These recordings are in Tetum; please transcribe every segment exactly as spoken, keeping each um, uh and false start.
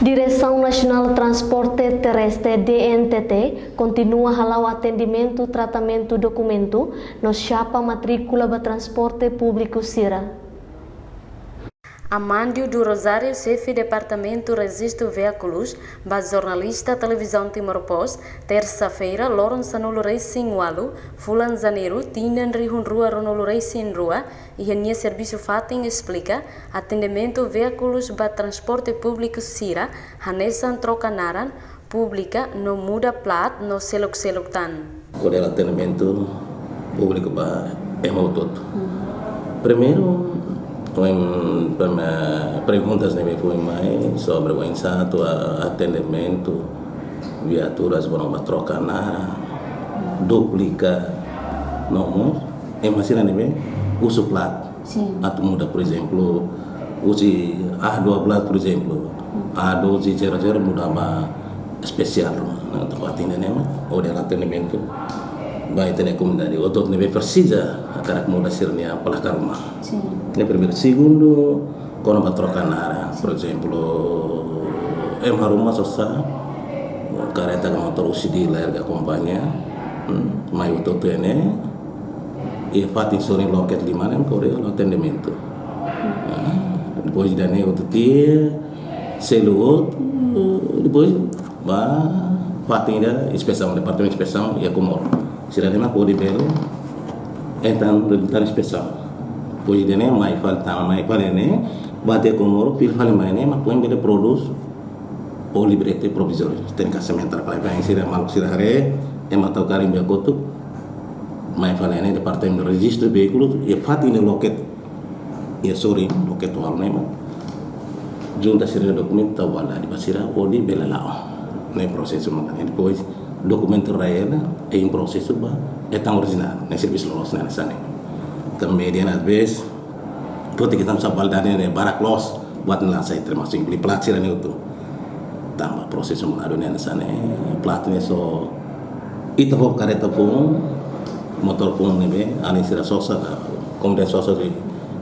Diresaun Nasionál Transporte Terrestre, D N T T, kontinua hala'o atendimentu tratamentu dokumentu no xapa matríkula ba transporte públiku sira. Amandio do Rosário, xefe Departamentu Rejistu Veíkulus, ba jornalista Televizaun Timor Post, tersa-feira, loron sanulu-resin-ualu, fulan Janeiru, tinan rihun rua ruanulu-resin-rua, iha nia servisu fatin esplika atendimentu veíkulus ba transporte públiku sira, hanesan troka naran, publika no muda plat no seluk-seluk tan. Hodi halo atendimentu públiku ba ema hotu-hotu. Primeiru, ohin, prime-, perguntas ne'ebé foin mai sobre oinsá atu atendimentu viaturas ba troka naran, duplika, no mós ema sira ne'ebé uza plat. Sin. Atu muda, por ezemplu, husi A dua belas, por ezemplu, A doze zero zero muda ba espesiál, no, atu fatin ne'e mak hodi halo atendimentu ba ita-nia komunidade hotu-hotu ne'ebé presiza hakarak muda sira-nia plaka ruma. Sin. Ne'e primeiru. Segundu, kona-ba troka naran, por ezemplu, ema ruma sosa kareta ka motór husi dealer ka kompañia, hmm, mai hotu-hotu iha ne'e, iha fatin sorin loket lima ne'e mak hodi halo atendimentu. Ah, depois ida-ne'e hotu tiha, selu hotu, depois ba fatin ida inspesaun, departamentu inspesaun iha Comoro. Sira ne'e mak hodi bele hetan rezultadu inspesaun. Depois ida-ne'e mai fali, tama mai fali ne'e, ba to'o Comoro, fila fali mai ne'e mak foin bele prodús oli brete provizóriu. Tenke sementar fali, ba sira, maluk sira haree, ema tau karimbu iha kotuk, mai fali ne'e Departamentu Rejistu Veíkulu, iha fatin ne'e loket, iha sorin loket ualu ne'e mak junta sira dokumentu tau ba la'o ba sira hodi bele la'o. Ne'e prosesu mak ne'e. Depois dokumentu reál ne'e em prosesu ba hetan orijinál, ne'e servisu loloos ne'e hanesan ne'e. Tanba median às vezes, kota kita masa baldade ne'e barak loos, buat ne'e la sai termasuk inkluí plat sira-ne'e hotu. Tanba prosesu mak ne'e hanesan ne'e, plat ne'e só ita fó kareta foun, motór foun ne'ebé alin sira sosa ka, komunidade sosa husi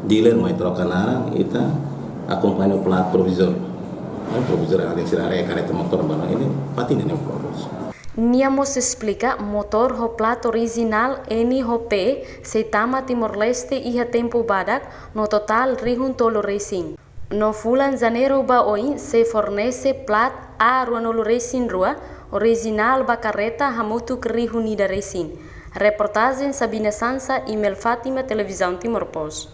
dealer mai troka naran, ita akompaña plat provizóriu. Ne'e provizóriu, alin sira haree kareta, motór ba ne'e, fatin ne'e prodús. Nia mós esplika, motór ho plat orijinál N ho P sei tama Timor-Leste iha tempu badak no totál rihun tolu resin. No fulan Janeiru ba oin sei fornese plat A ruanulu-resin-rua orijinál ba kareta hamutuk rihun ida resin. Reportajen Sabina Sansa, Imel Fátima, Televizaun Timor Post.